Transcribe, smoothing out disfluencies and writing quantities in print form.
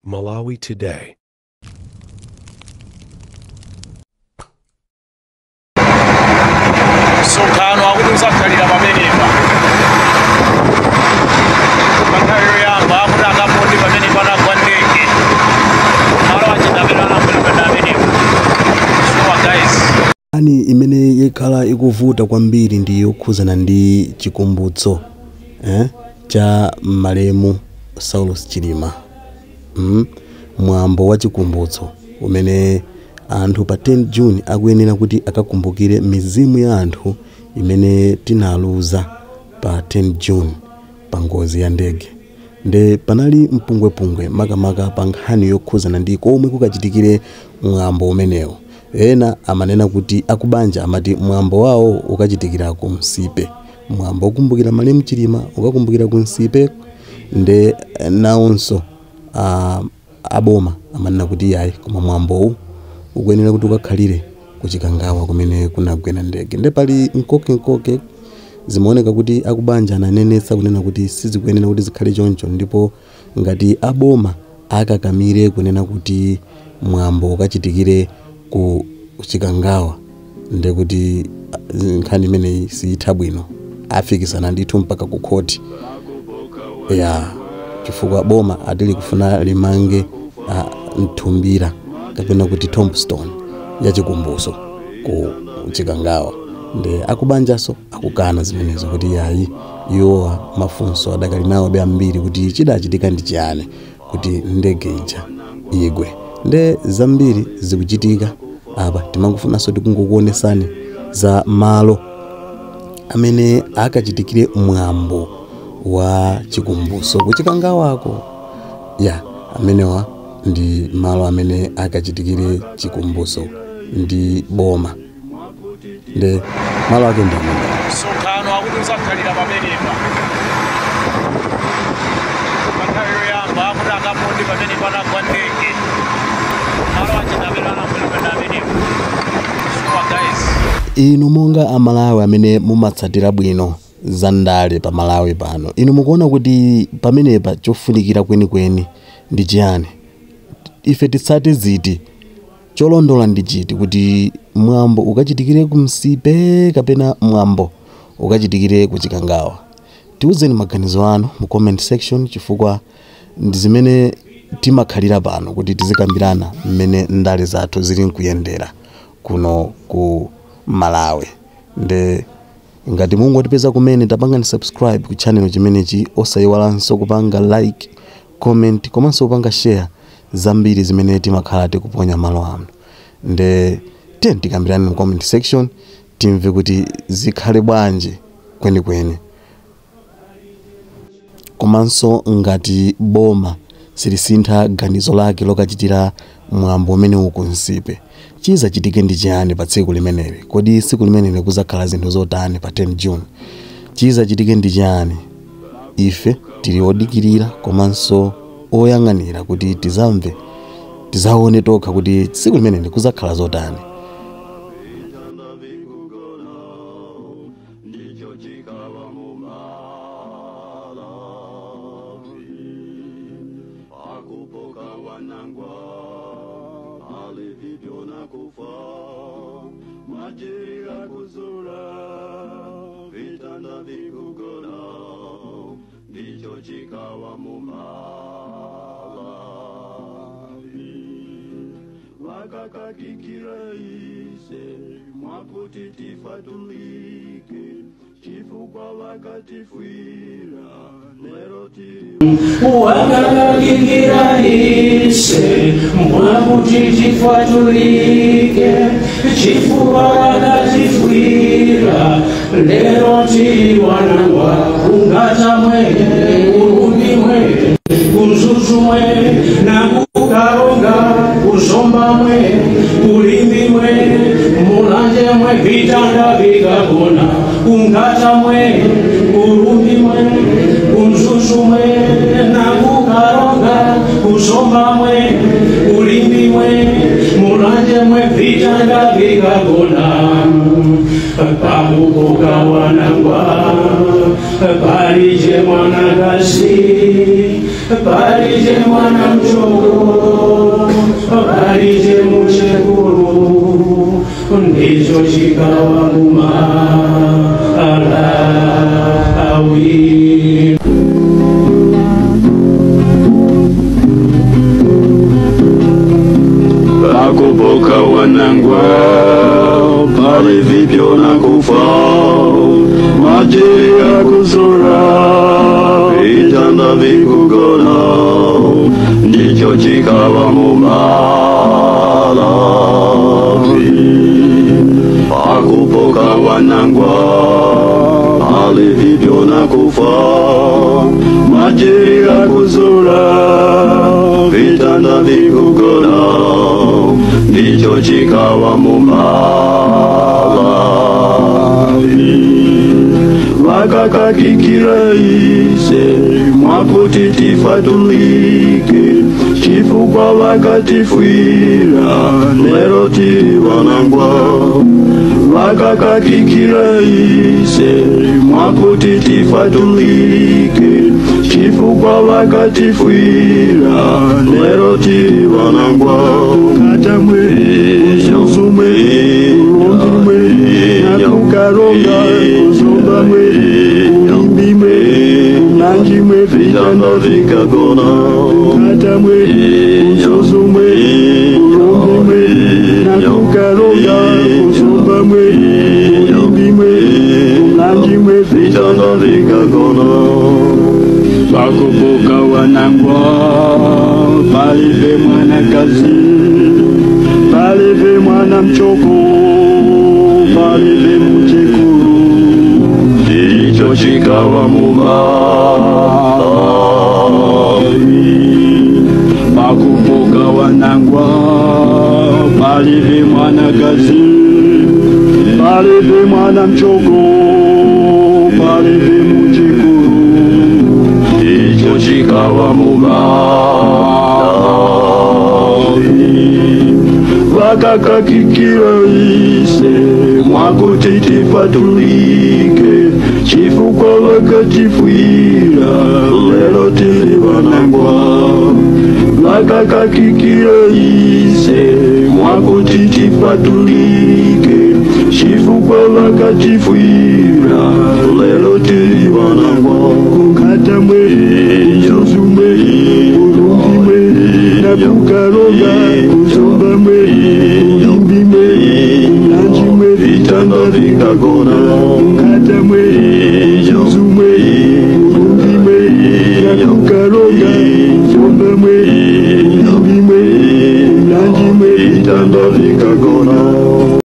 Malawi Today. Msonkhano akuti uzakhalira pamenepa panthawi yoyamba, akuti akaponde pamene panagwa ndege, malo achindamene anagwera amenepo. Sure guys. Nkhani imene ikhala ikuvuta kwambiri ndi yokhuzana ndi chikumbutso cha malemu Saulos Chilima. Mwambo wa chikumbutso umene anthu pa 10 June akuyenera kuti akakumbukire mizimu ya anthu imene tinaluza pa 10 June pa ngozi ya ndege. Nde panali mpungwepungwe makamaka pa nkhani yokhuzana ndi komwe kukachitikire mwambo umenewo. Ena amanena kuti akubanja amati mwambo wawo ukachitikira ku Nsipe, mwambo okumbukira malemu Chilima ukakumbukira ku Nsipe. Nde nawonso aboma amanena kuti yayi, koma mwambowu ukuyenera kuti ukakhalire kuchikangawa kumene kunagwera ndege. Nde pali mkokenkoke, zimaoneka kuti akubanja ananenetsa kunena kuti sizikuyenera kuti zikhale choncho, ndipo ngati aboma akakamire kunena kuti mwambo ukachitikire ku Chikangawa, nde kuti nkhani imeneyi siyitha bwino, afikisana ndithu mpaka ku khoti ya, chifukwa boma atili kufuna limange nthumbira kapena kuti tombstone ya chikumbutso ku Chikangawa. Nde akubanjaso akukana zimenezo kuti yayi, iwowa mafunso adakali nawo be ambiri kuti chidachitika ndi chiyani kuti ndege ija igwe. Nde zambiri zikuchitika apa, timangofunanso tikungokuonesani za malo amene akachitikire mwambo wa chikumbutso kuchikangawako. Ya, amenewa ndi malo amene akachitikire chikumbutso ndi boma, nde malo ake ndi amenewa. Msonkhano akuti uzakhalira pamenepa panthawi yoyamba, akuti akaponde pamene panagwa ndege, malo achindamene anagwera amenepo. Sure guys. Inu monga Amalawi amene mumatsatira bwino za ndale pa Malawi pano, inu mukuona kuti pamenepa chofunikira kwenikweni ndi chiyani? Ife titsate ziti? Cholondola ndi chiti, kuti mwambo ukachitikire ku Nsipe kapena mwambo ukachitikire ku Chikangawa? Tiuzeni maganizo anu mu comment section, chifukwa ndi zimene timakhalira pano kuti tizikambirana mmene ndale zathu zili nkuyendera kuno ku Malawi. Nde ngati mungotipeza kumene, tapangani subscribe ku channel chimenechi, osayiwalanso kupanga like, comment komanso kupanga share zambiri zimene timakhala tikuponya malo ano. Nde tiye tikambirane mu comment section, timve kuti zikhale bwanji kwenikweni. Komanso ngati boma silisintha ganizo lake lokachitira mwambo umene uku Nsipe, chizachitike ndi chiyani pa tsiku limeneli? Kodi tsiku limeneli kuzakhala zinthu zotani pa 10 June? Chizachitike ndi chiyani? Ife tili odikirira komanso oyang'anira kuti tizamve, tizaone tokha kuti tsiku limeneli kuzakhala zotani. Ndicho chikawa mumalawi akupoka wanangwa alivivyo na kufa majira kuzura vitanda vikugona ndicho chikawa mumalawi vakakakikira ise mwakuti tifatulike chifukwa vakatifwira lero tiri Wakakakikira ise mwakuti tifatulike chifukwa vakatifwira lero tiri wanangwa kungatamwe kuRumphi mwe kuMzuzu mwe nakuKaronga kuZomba mwe kuLimbe mwe Mulanje mwe vitanda vikagona kuNkhata mwe kuRumphi mwe kuMzuzu mwe nakuKaronga kuZomba mwe kuLimbe mwe Mulanje mwe vitanda vikagona pamukoka wanangwa palije mwanakazi. Palije mwana mchoko, palije muchekuru, ndicho chikawa mumalawi. Vakupoka wanangwa pali vipyo na kufa maji ya kuzura vitanda vikugona ndicho chikawa mumalawi. Vakupoka wanangwa pali vipyo na kufa maji ya kuzura vitanda vikugona ndicho chikawa mumalawi. Vakakakikira ise mwakuti tifatulike chifukwa vakatifwira lero tiri vanangwa. Vakakakikira ise mwakuti tifatulike chifukwa vakatifwira lero tiri vanangwa. Katamwe kuzumwe kurondimwe nakukaronga kuzombamwe kulimbimwe kunanjimwe vitanda vikagona. Katamwe kuzuzumwe kurondimwe nakukaronga kuzombamwe kulimbimwe kunanjimwe vitanda vikagona. Vakupuka wanangwa palive mwanakazi palive mwana mchoko palive muchekuru ndicho chikawa mumalawi. Vakupuka wanangwa palive mwanakazi palive mwana mchoko palive muchekuru ndicho chikawa mumalawi. Vakakakikira ise mwakuti tifatulike chifukwa vakatifwira lero tiri vanangwa. Vakakakikira ise mwakuti tifatulike chifukwa vakatifwira lero tiri vanangwa. Kungatamwe kuzuzumwe kurumbimwe nakukaronga kuzombamwe kulimbimwe kunanjimwe vitanda vikagona. Kungatamwe kuzuzumwe kurumbimwe nakukaronga kuzombamwe kulimbimwe kunanjimwe vitanda vikagona.